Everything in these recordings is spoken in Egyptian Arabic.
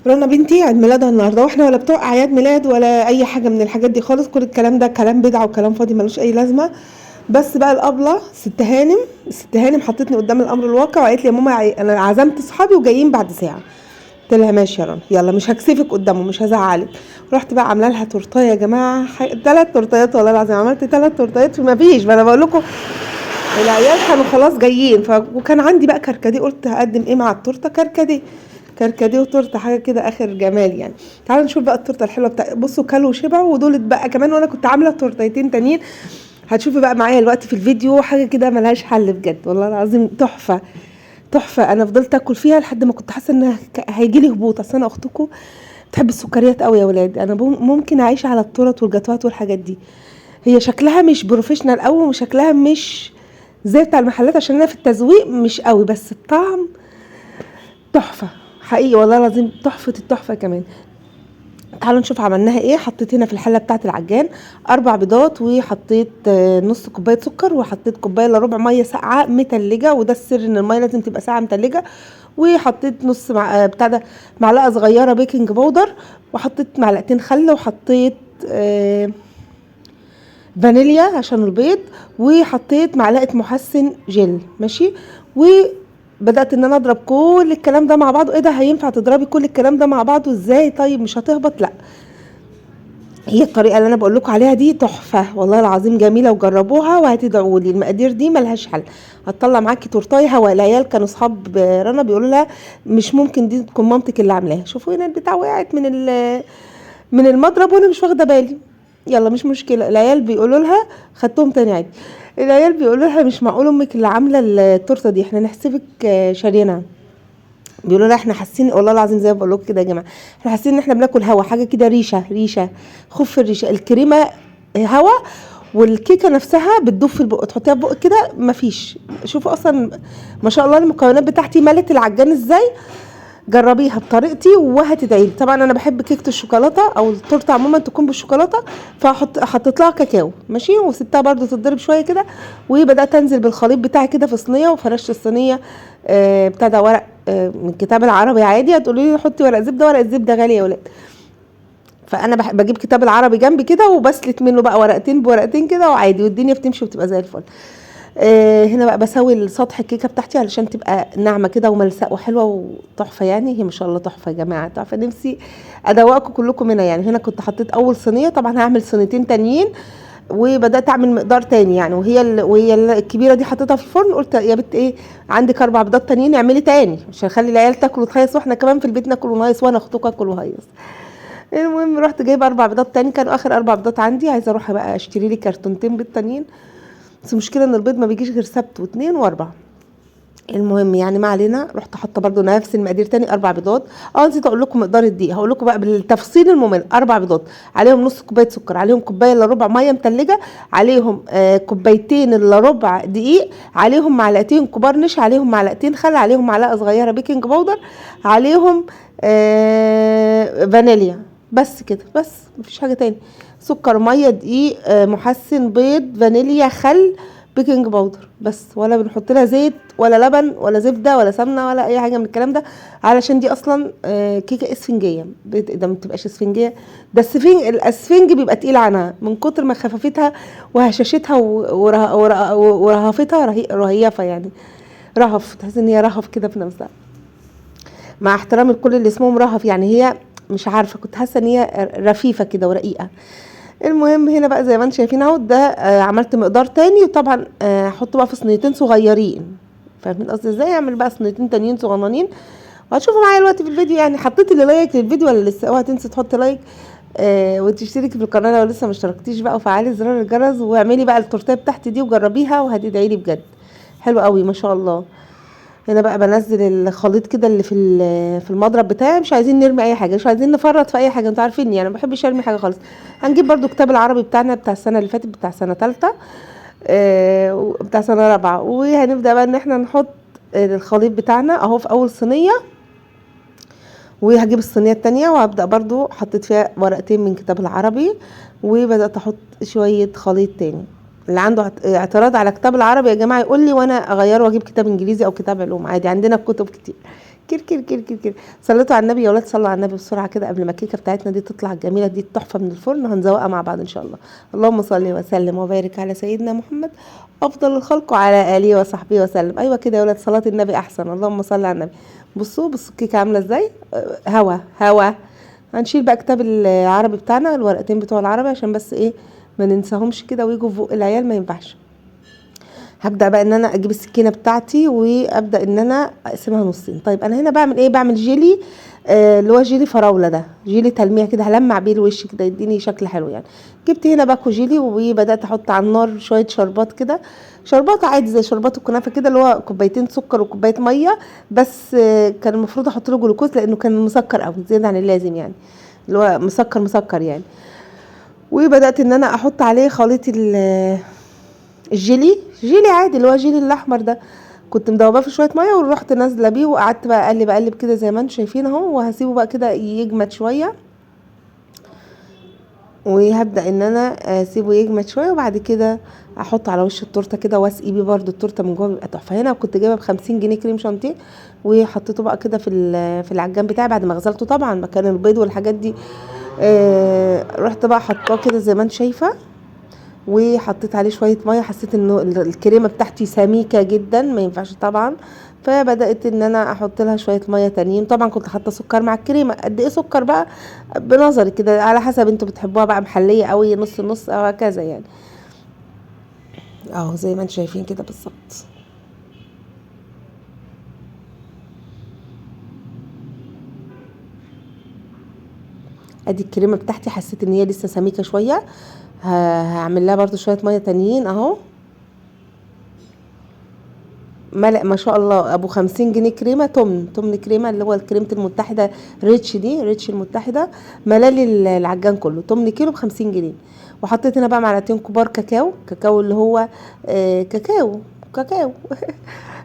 رنا بنتي عيد ميلادها النهارده، واحنا ولا بتوع اعياد ميلاد ولا اي حاجة من الحاجات دي خالص. كل الكلام ده كلام بدعة وكلام فاضي ملوش اي لازمه. بس بقى الابله ست هانم، ست هانم حطتني قدام الامر الواقع وقالت لي يا ماما انا عزمت اصحابي وجايين بعد ساعة. قلت لها ماشي يا رنا، يلا مش هكسفك قدامه، مش هزعلك. رحت بقى عامله لها تورتايه يا جماعة، 3 تورتايات والله العظيم، عملت 3 تورتايات وما فيش. ما انا بقول لكم العيال كانوا خلاص جايين، وكان عندي بقى كركديه، قلت هقدم ايه مع التورتة؟ كركديه، كركديه وتورته، حاجة كده اخر جمال يعني. تعالوا نشوف بقى التورتة الحلوة بتاع، بصوا كلوا وشبعوا ودول اتبقى كمان، وانا كنت عامله تورتيتين تانيين، هتشوفي بقى معايا الوقت في الفيديو، حاجة كده ملهاش حل بجد والله العظيم، تحفة تحفة. انا فضلت اكل فيها لحد ما كنت حاسه ان هيجي لي هبوط. اصل انا اختكم بتحب السكريات قوي يا ولاد، انا ممكن اعيش على التورت والجاتوهات والحاجات دي. هي شكلها مش professional قوي وشكلها مش زي بتاع المحلات عشان انا في التذويق مش قوي، بس الطعم تحفة حقيقي والله العظيم، تحفة التحفة كمان. تعالوا نشوف عملناها ايه. حطيت هنا في الحلة بتاعه العجان 4 بيضات، وحطيت نص كوباية سكر، وحطيت كوباية الا ربع مية ساقعه متلجه، وده السر ان المية لازم تبقى ساقعه متلجه. وحطيت نص مع بتاع ده معلقه صغيرة baking powder، وحطيت معلقتين خل، وحطيت فانيليا عشان البيض، وحطيت معلقه محسن جل ماشي. وبدات ان انا اضرب كل الكلام ده مع بعضه. ايه ده، هينفع تضربي كل الكلام ده مع بعضه ازاي؟ طيب مش هتهبط؟ لا، هي الطريقة اللي انا بقول لكم عليها دي تحفة والله العظيم، جميلة، وجربوها وهتدعوا لي. المقادير دي ملهاش حل، هتطلع معاكي تورتايه هوا. العيال كانوا اصحاب رنا بيقولوا لها مش ممكن دي تكون مامتك اللي عاملاها. شوفوا هنا البتاع وقعت من المضرب وانا مش واخده بالي، يلا مش مشكلة. العيال بيقولوا لها، خدتهم تاني عادي، العيال بيقولوا لها مش معقول امك اللي عامله التورتة دي، احنا نحسبك شارينها. بيقولوا لها احنا حاسين والله العظيم زي ما بقول لكم كده يا جماعة، احنا حاسين ان احنا بناكل هوا، حاجة كده ريشه، ريشه، خف الريشة، الكريمة هوا، والكيكه نفسها بتدوب في البق، تحطيها في بقك كده مفيش. شوفوا اصلا ما شاء الله المكونات بتاعتي ملت العجان ازاي. جربيها بطريقتي وهتدعي لي. طبعا انا بحب كيكة الشوكولاتة او التورتة عموما تكون بالشوكولاته، فحطيت لها كاكاو ماشي، وسبتها برده تتضرب شوية كده، وبدات انزل بالخليط بتاعي كده في صينية، وفرشت الصينية بتاع ده ورق من كتاب العربي عادي. هتقولي لي حطي ورق زبدة، ورق الزبدة غالي يا ولاد، فانا بجيب كتاب العربي جنبي كده وبسلت منه بقى ورقتين بورقتين كده وعادي، والدنيا بتمشي وبتبقى زي الفل. هنا بقى بسوي سطح الكيكه بتاعتي علشان تبقى ناعمة كده وملساء وحلوه وتحفه يعني. هي ما شاء الله تحفة يا جماعة، تحفة، نفسي ادوقكم كلكم منها يعني. هنا كنت حطيت اول صينية، طبعا هعمل صينيتين تانيين، وبدات اعمل مقدار تاني يعني، وهي الكبيرة دي حطيتها في الفرن. قلت يا بنت ايه، عندك 4 بيضات تانيين اعملي تاني عشان اخلي العيال تاكل وتهيص، واحنا كمان في البيت ناكل ونهيص، وانا اختك اكل وهيص. المهم رحت جايبه 4 بيضات تاني، كانوا اخر 4 بيضات عندي. عايزه اروح بقى اشتري لي كرتونتين بيض تانيين، بس المشكلة ان البيض ما بيجيش غير سبت واثنين واربعة. المهم يعني ما علينا، رحت حاطه برده نفس المقادير تاني 4 بيضات. نسيت اقول لكم مقدار الدقيق، هقول لكم بقى بالتفصيل الممل. 4 بيضات عليهم نص كوباية سكر، عليهم كوباية الا ربع مية متلجه، عليهم كوبايتين الا ربع دقيق، عليهم معلقتين كبار نشا، عليهم معلقتين خل، عليهم معلقه صغيرة baking powder، عليهم فانيليا، بس كده، بس مفيش حاجة تاني. سكر، مية، دقيق، محسن، بيض، فانيليا، خل، baking powder بس. ولا بنحط لها زيت ولا لبن ولا زبدة ولا سمنه ولا اي حاجة من الكلام ده، علشان دي اصلا كيكة اسفنجيه. ده ما بتبقاش اسفنجيه، ده الاسفنج بيبقى تقيل عنها من كتر ما خففتها وهشاشتها ورهفتها، رهيفه يعني، رهف، تحس ان هي رهف كده في نفسها. مع احترامي لكل اللي اسمهم رهف يعني، هي مش عارفه، كنت حاسه ان هي رفيفه كده ورقيقه. المهم هنا بقى زي ما انتم شايفين اهو، ده عملت مقدار تاني، وطبعا هحطه بقى في صينيتين صغيرين، فاهمين قصدي ازاي؟ اعمل بقى صينيتين تانيين صغننين، وهتشوفوا معايا دلوقتي في الفيديو يعني. حطيتي لي like للفيديو ولا لسه؟ اوعي تنسي تحطي like وتشتركي في القناة لو لسه ما اشتركتيش بقى، وفعلي زرار الجرس، واعملي بقى التورتيه بتاعتي دي وجربيها وهتدعي لي بجد، حلو قوي ما شاء الله. هنا بقى بنزل الخليط كده اللي في المضرب بتاعي، مش عايزين نرمي اي حاجة، مش عايزين نفرط في اي حاجة، انتوا عارفيني يعني ما بحبش ارمي حاجة خالص. هنجيب برضو كتاب العربي بتاعنا بتاع السنة اللي فاتت، بتاع سنة ثالثة، بتاع سنة رابعه، وهنبدا بقى ان احنا نحط الخليط بتاعنا اهو في اول صينية. وهجيب الصينية التانية وهبدا برضو حطيت فيها ورقتين من كتاب العربي، وبدات احط شوية خليط تاني. اللي عنده اعتراض على كتاب العربي يا جماعة يقول لي وانا اغيره واجيب كتاب انجليزي او كتاب علوم عادي، عندنا كتب كتير. كير كير كير كير كير. صليتوا على النبي يا ولاد، صلوا على النبي بسرعة كده قبل ما الكيكه بتاعتنا دي تطلع الجميلة دي التحفة من الفرن، هنزوقها مع بعض ان شاء الله. اللهم صل وسلم وبارك على سيدنا محمد افضل الخلق وعلى اله وصحبه وسلم. ايوه كده يا ولاد، صلاة النبي احسن، اللهم صل على النبي. بصوا بصوا الكيكه عامله ازاي، هوا هوا. هنشيل بقى كتاب العربي بتاعنا، الورقتين بتوع العربي، عشان بس ايه ما ننساهمش كده ويجوا فوق العيال، ما ينفعش. هبدا بقى ان انا اجيب السكينة بتاعتي وابدا ان انا اقسمها نصين. طيب انا هنا بعمل ايه؟ بعمل جيلي، اللي هو جيلي فراوله، ده جيلي تلميع كده، هلمع بيه الوش كده يديني شكل حلو يعني. جبت هنا باكو جيلي وبدات احط على النار شوية شربات كده، شربات عادي زي شربات الكنافه كده، اللي هو كوبايتين سكر وكوبايه مية بس. كان المفروض احط له جلوكوز لانه كان مسكر قوي زيادة عن اللازم يعني، اللي هو مسكر مسكر يعني. وبدات ان انا احط عليه خليط الجيلي، جيلي عادي اللي هو جيلي الاحمر ده، كنت مدوباه في شوية مية ورحت نازله بيه، وقعدت بقى اقلب اقلب كده زي ما انتم شايفين اهو. وهسيبه بقى كده يجمد شوية، وهبدا ان انا اسيبه يجمد شوية، وبعد كده احط على وش التورتة كده واسقي بيه برده التورتة من جوه، بيبقى تحفة. هنا كنت جايبه ب50 جنيه كريم شانتيه، وحطيته بقى كده في العجان بتاعي بعد ما غسلته طبعا مكان البيض والحاجات دي. رحت بقى حطاه كده زي ما انت شايفه، وحطيت عليه شوية مية. حسيت انه الكريمة بتاعتي سميكة جدا ما ينفعش طبعا، فبدات ان انا احط لها شوية مية تانيين. طبعا كنت حاطه سكر مع الكريمة، قد ايه سكر بقى بنظري كده على حسب انتوا بتحبوها بقى محليه قوي نص نص او هكذا يعني، اهو زي ما انتوا شايفين كده بالظبط. ادي الكريمة بتاعتي حسيت ان هي لسه سميكة شوية، هعمل لها برضو شوية مية تانيين اهو. ملأ ما شاء الله ابو 50 جنيه كريمة، تمن كريمة اللي هو الكريمة المتحدة ريتش دي، ريتش المتحدة، ملالي العجان كله 8 كيلو ب50 جنيه. وحطيت هنا بقى معلقتين كبار كاكاو، كاكاو اللي هو كاكاو كاكاو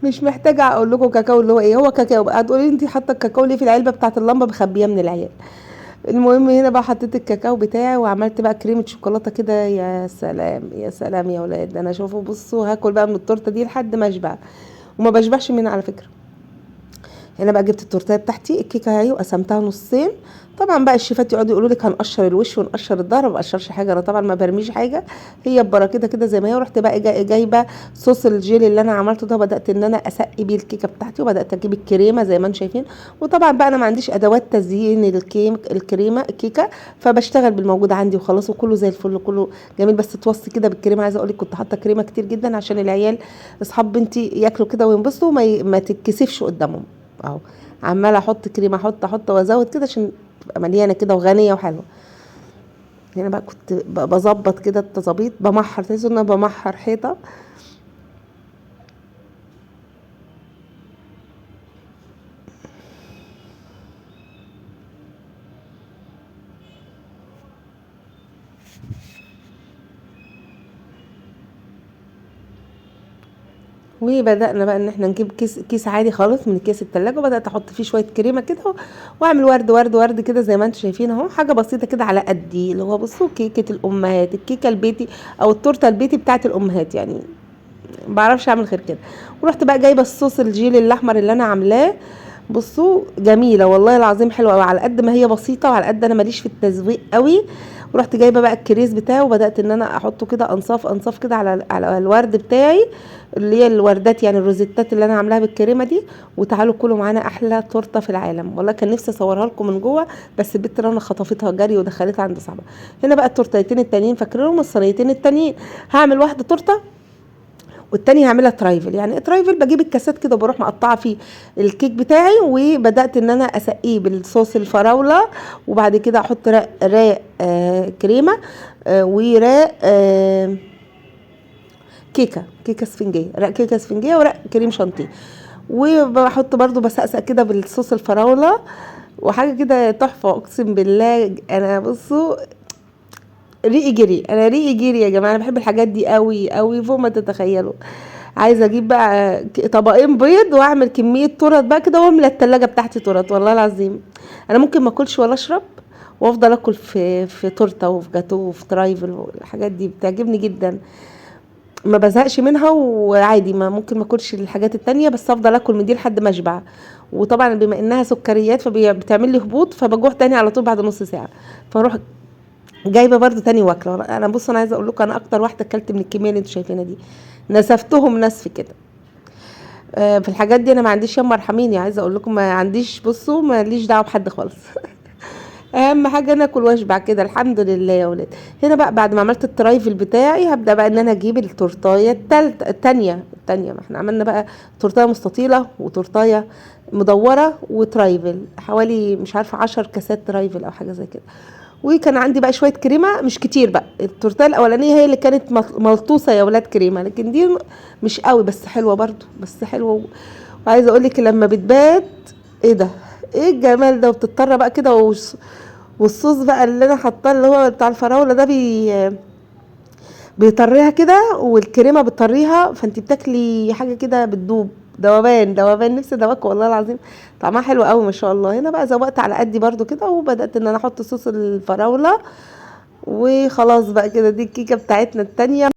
مش محتاجه اقول لكم كاكاو اللي هو ايه، هو كاكاو بقى. هتقولي انت حاطه الكاكاو ليه في العلبة بتاعه اللمبة مخبيه من العيال. المهم هنا بقى حطيت الكاكاو بتاعي وعملت بقى كريمة شوكولاتة كده. يا سلام يا سلام يا ولاد، انا شوفوا بصوا هاكل بقى من التورتة دي لحد ما اشبع، وما بشبعش منها على فكرة. هنا بقى جبت التورتيه بتاعتي الكيكه اهي وقسمتها نصين. طبعا بقى الشيفات يقعدوا يقولوا لك هنقشر الوش ونقشر الظهر، ما بقشرش حاجة انا طبعا، ما برميش حاجة، هي ببركتها كده زي ما هي. ورحت بقى جايبه صوص الجيلي اللي انا عملته ده، بدات ان انا اسقي بيه الكيكه بتاعتي، وبدات اجيب الكريمة زي ما انتم شايفين. وطبعا بقى انا ما عنديش ادوات تزيين الكريمة الكيكه، فبشتغل بالموجود عندي وخلاص، وكله زي الفل وكله جميل. بس توصي كده بالكريمه، عايزه اقول لك كنت حاطه كريمة كتير جدا عشان العيال اصحاب بنتي ياكلوا كده وينبسطوا، ما تتكسفش قدامهم. اهو عماله احط كريمة، احط احط وازود كده عشان تبقى مليانة كده وغنيه وحلوه. هنا بقى كنت بظبط كده التظابيط، بمحر، تحسوا ان انا بمحر حيطة. وبدأنا بقى ان احنا نجيب كيس عادي خالص من كيس التلاجة، وبدأت احط فيه شوية كريمة كده واعمل ورد ورد ورد كده زي ما انتم شايفين اهو، حاجة بسيطة كده على قدي، اللي هو بصوا كيكة الامهات، الكيكة البيتي او التورتة البيتي بتاعت الامهات يعني، ما بعرفش اعمل غير كده. ورحت بقى جايبة الصوص الجيلي الاحمر اللي انا عاملاه، بصوا جميلة والله العظيم، حلوة قوي على قد ما هي بسيطة وعلى قد انا ماليش في التزويق قوي. ورحت جايبه بقى الكريز بتاعه وبدات ان انا احطه كده انصاف انصاف كده على الورد بتاعي، اللي هي الوردات يعني الروزيتات اللي انا عاملاها بالكريمه دي. وتعالوا كلوا معانا احلى تورته في العالم، والله كان نفسي اصورها لكم من جوه بس البت رنا خطفتها جري ودخلتها عند صاحبها. هنا بقى التورتيتين التانيين فاكرينهم، الصينيتين التانيين، هعمل واحدة تورته والتاني هعملها trifle. يعني trifle بجيب الكاسات كده وبروح مقطعه فيه الكيك بتاعي، وبدات ان انا اسقيه بالصوص الفراوله، وبعد كده احط راق كريمة، وراق كيكة اسفنجيه، راق كيكة اسفنجيه وراق كريم شانتيه، وبحط برده بسقسق كده بالصوص الفراوله، وحاجه كده تحفة اقسم بالله. انا بصوا ريقي جري، انا ريقي جري يا جماعة، انا بحب الحاجات دي قوي قوي فوق ما تتخيلوا. عايزه اجيب بقى طبقين بيض واعمل كمية تورت بقى كده واملى التلاجة بتاعتي تورت، والله العظيم انا ممكن ما اكلش ولا اشرب وافضل اكل في تورته وفي جاتو وفي trifle والحاجات دي بتعجبني جدا، ما بزهقش منها، وعادي ما ممكن ما اكلش الحاجات التانية بس افضل اكل من دي لحد ما اشبع. وطبعا بما انها سكريات فبتعمل لي هبوط، فبجوع تاني على طول بعد نص ساعة، فاروح جايبه برده تاني واكله. انا بصوا انا عايزه اقول لكم انا اكتر واحدة اكلت من الكمية اللي انتوا شايفينها دي، نسفتهم نسف كده. في الحاجات دي انا ما عنديش يما ارحميني، عايزه اقول لكم ما عنديش، بصوا ما ليش دعوه بحد خالص. اهم حاجة انا اكل واشبع كده الحمد لله يا ولاد. هنا بقى بعد ما عملت ال trifle بتاعي هبدا بقى ان انا اجيب التورتايه الثالثة الثانية، ما احنا عملنا بقى تورتايه مستطيله وتورتايه مدورة و trifle، حوالي مش عارفه 10 كاسات trifle او حاجة زي كده. وكان عندي بقى شوية كريمة مش كتير بقى، التورتايه الاولانية هي اللي كانت ملطوسه يا ولاد كريمة، لكن دي مش قوي بس حلوة برضو، بس حلوة. وعايزه اقول لك لما بتبات ايه ده، ايه الجمال ده، وبتضطر بقى كده والصوص بقى اللي انا حاطاه اللي هو بتاع الفراوله ده بيطريها كده، والكريمه بتطريها، فانت بتاكلي حاجة كده بتدوب، دوبان دوبان، نفسي ادوقك والله العظيم، طعمها حلو قوي ما شاء الله. هنا بقى زوقت على قدي برضو كده، وبدات ان انا احط صوص الفراوله، وخلاص بقى كده دي الكيكه بتاعتنا التانية.